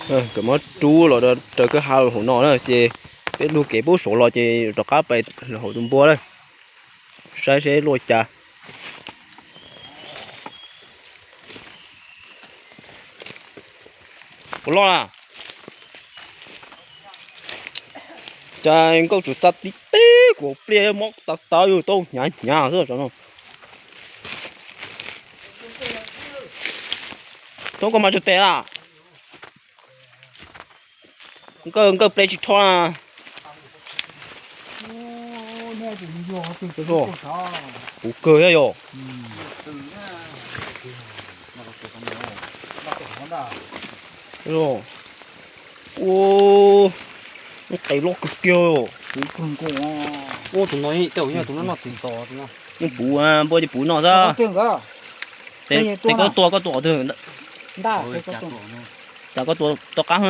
Kawm muab rub los raws kwj ha hauv no na ces peb lug kev pub saud los ces rov qab pais hauv tus npua na, saib seb luaj cas. Puas loj na? Cas nkauj tsuas xa tib teb kuv pliaj mob tav tav yus tau hnyav hnyav xwb no. Tub koj mas tsis tes a. Nkawj, nkawj ple tsis rho na. Puv kawg thiab yom. Ua, lub qe loj kawg kiag. Ua tus no, tus no noj txiv tos. Yeej puv, npua ces puv no xwb. Tes koj tua, koj tua qhov twg? Cas koj tua tau qab?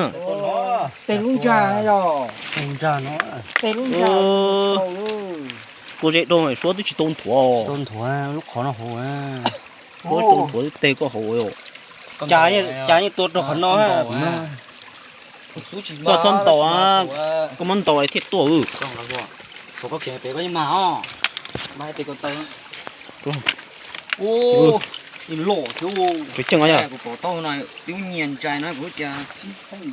Tes lub ntsag no. Tes lub ntsag. Kua zeb doo suab twb tsis tau nthuav. Tsis tau nthuav lub qhov no hauv. Suab tsis tau nthuav tes koj hauv. Cas yeej tua rau qhov no. Koj txhob ntaus, koj muab ntaus thiaj tuaj. Tes loj thiab. Kuv pom tau no, twb nyias ntsais no kuv tias tsib theej.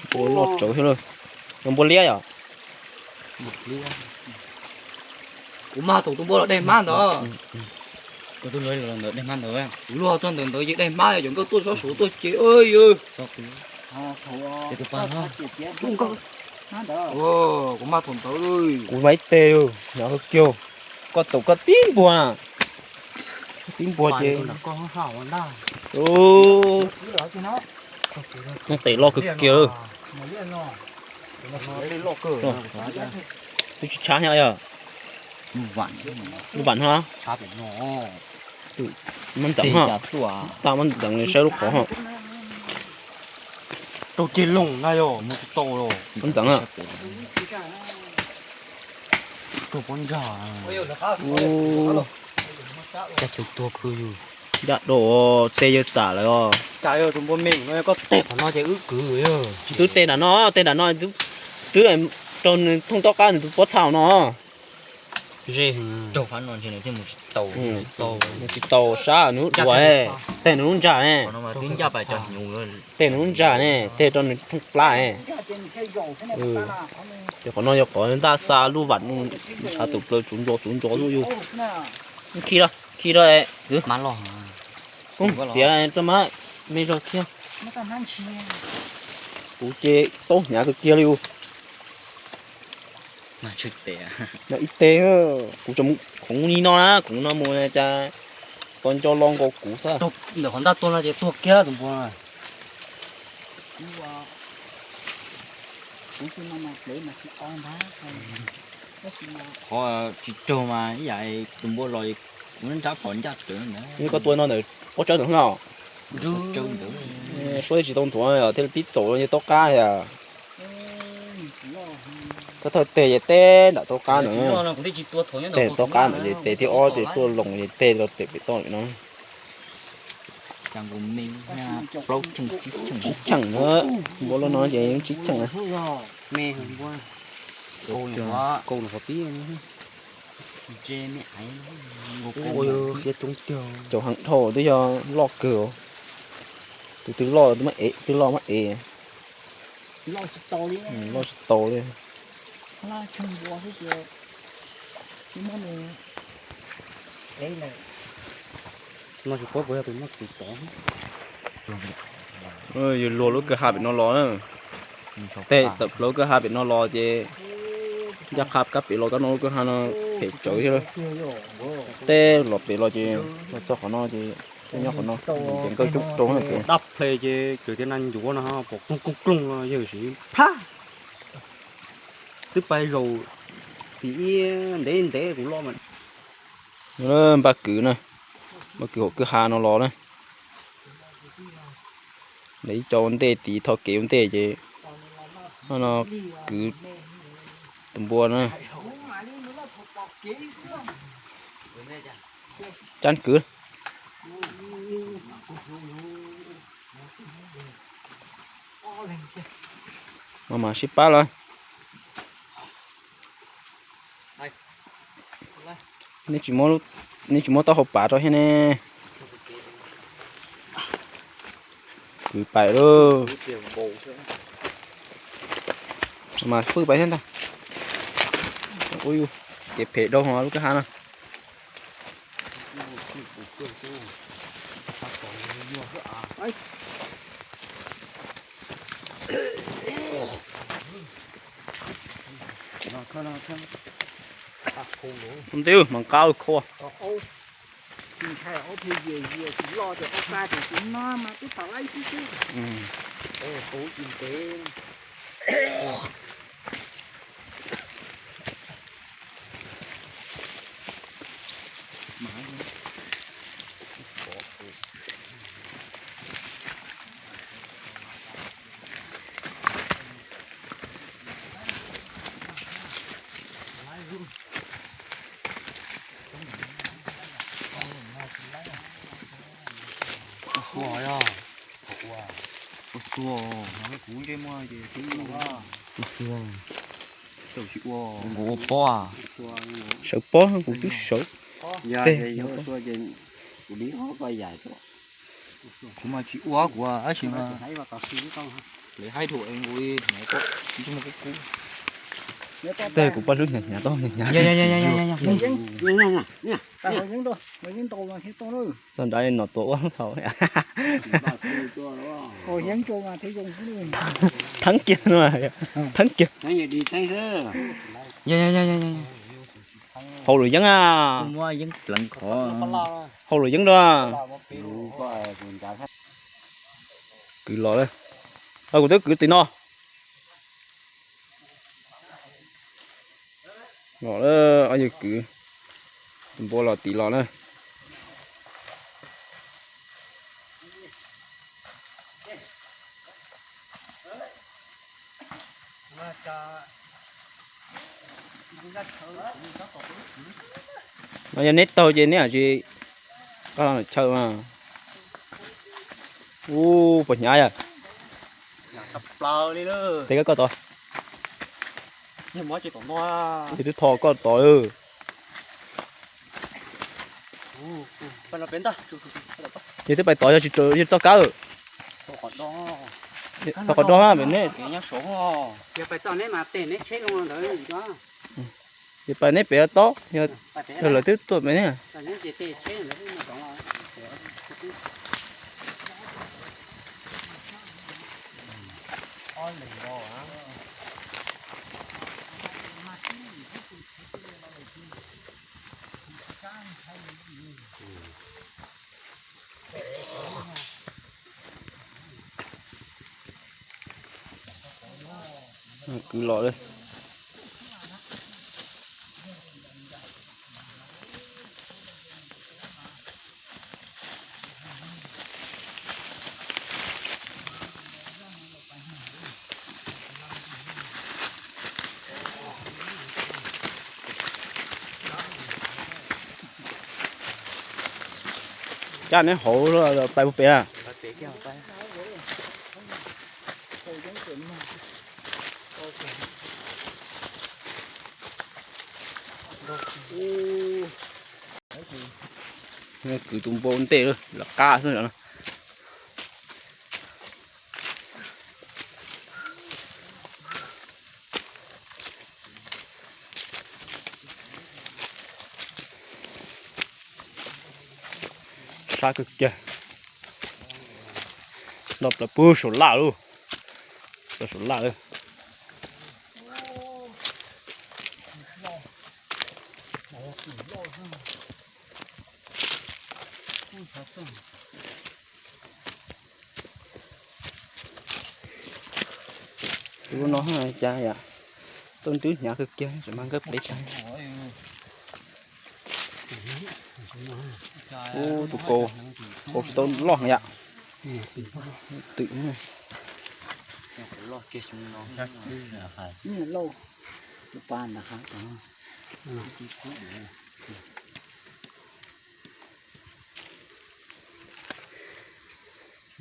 Npua loj tsawv thiab. Npua liab yom. Kuv mag thaum tus npua los dej hmab ntawd. Kuv tus npua los ntawd dej hmab ntawd. Kuv luag txog ntawm ntawd ces dej hmab, cov nkauj tuaj sab saud tuaj ces. Kuv mag thaum ntawd. Kuv mag ib teg, hnyav kawg kiag. Koj tau koj tib npua, tib npua ces. Tes loj kawg kiag. Twb tsis tshab thiab yog. Lub vam no. Muab ntxeev, tab muab ntxeev saib lub qhov. Rau ceg loog na yog mus tsis tau los. Muab ntxeev. Rau pob ntsag. Cas chaw tuag kawg yus. Ncaj dua, tes yawg xam lawm os. Cas yog tus npua me no koj tes qhov no ces wb kwv. Twb tes nram no, tes nram no, twb rau nws thooj tob qab nws tus pob txha no. Nws tsis tau sab, nws lub duav, tes nws lub ntsag ne. Tes nws lub ntsag ne, tes rau nws thooj plab ne. Ces qhov no yog qhov ntaj xa lub vam, tshav tus plaws tsuv ntsos tsuv ntsos lub yus. Khi, khi rau kwv. Koob txiav rau mas me zog kiag. Kuv ces taub hnyav kawg kiag li. Ib teg, kuv tseem khoov li no na, khoov no mus cas tau nco lo nkaus kuv xwb. Ntawm qhov ntaj tuag no ces tuag kiag tus npua. Qhov tsis raug mas ib yam tus npua los kuv nrab phom ncaj rawv ntawd. Koj tua no ntawm pob tsawb ntawd no. Suab tsis tau nthuav thiaj li pib txaus yog taub qab thiab. Thawj thawj teg ces teb nram taub qab ntawd. Teb taub qab ntawd ces tes thib ob ces tuaj loo ces teg rau pem pem toj lawm no. Tsib cheem na, npua loj no ces tsib cheem na. Kaus no qhov pib. Cov heev dhau twb yog loj kawg. Tus twg loj twb loj mas ev. Loj tsis tau li. Yus luag lub kwj ha pem no los na. Tej tawm plaws lub kwj ha pem no los ces ncaj qha kab pem los kab no lub kwj ha no phem tsawv thiab. Tej los pem los ces los txog qhov no ces nyob qhov no ces nkawj coob rau na ces. Dab ple ces kawg tias na ncuav no pom klooj klooj klooj no yawg siv plab. Twb pais zaum tim ib ntev ntev kuv loj mas. Npaj kwv na, npaj kwv hauv kwj ha no los na. Ntawm ib co ua ntej tid, tho kev ua ntej ces no kwv tus npua na. Cab kwv. Mas mas sib pab los. Nej tsis muab, nej tsis muab taub hau pav rau thiab ne. Kwv pais lauj. Mas hwj pais thiab ntag. Ua yus kev phem dhau lub kwj ha no. Ntiwj mas nqa khua. Ua xua, ua xua, kuv ntsej muag ces twb ua, ua xua, kuv ua pob, sawv pob kuv twb sawv. Kuv mas tsis ua kuv tab sis mas lawv haib dhau es nkaus li ntsej muag kub kub. Tej kuv poj hlwb hnyav hnyav tau hnyav hnyav. Txog nrad nom tuav ua hauv. Theeb kiag no, theeb kiag. Hau lwm yeeb a. Hau lwm yeeb a. Kwv los lawm. Kuv twb kwv tim no. Los lawm, ob yawg kwv tus npua los tim los na. No yog neb taug ces neb hais tsis koj chaw mas. Ub, puas hnyav yog? Tes koj koj tod. Yog twb tho koj tod. Yog twb pais tod yog tsis, yog txoj kab. Tau qhov do pem neb. Yog pais neb pem tob, yog lawv twb tuaj pem neb. Kwv los lawm. Cab neb hauv pais puag pem. Kwv tus npua ua ntej lawm, lawv qab xwb no. Sab kawg kiag. Nto plaws puag saum laj lawm. Plaws saum laj lawm. Tus no cas yam tau ntub hnyav kawg kiag, tseem mag nkawd peb sab. Ub, tus kaus, kaus tsis tau loj heev yam. Twm.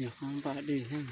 Yog qab npaj dej thiab.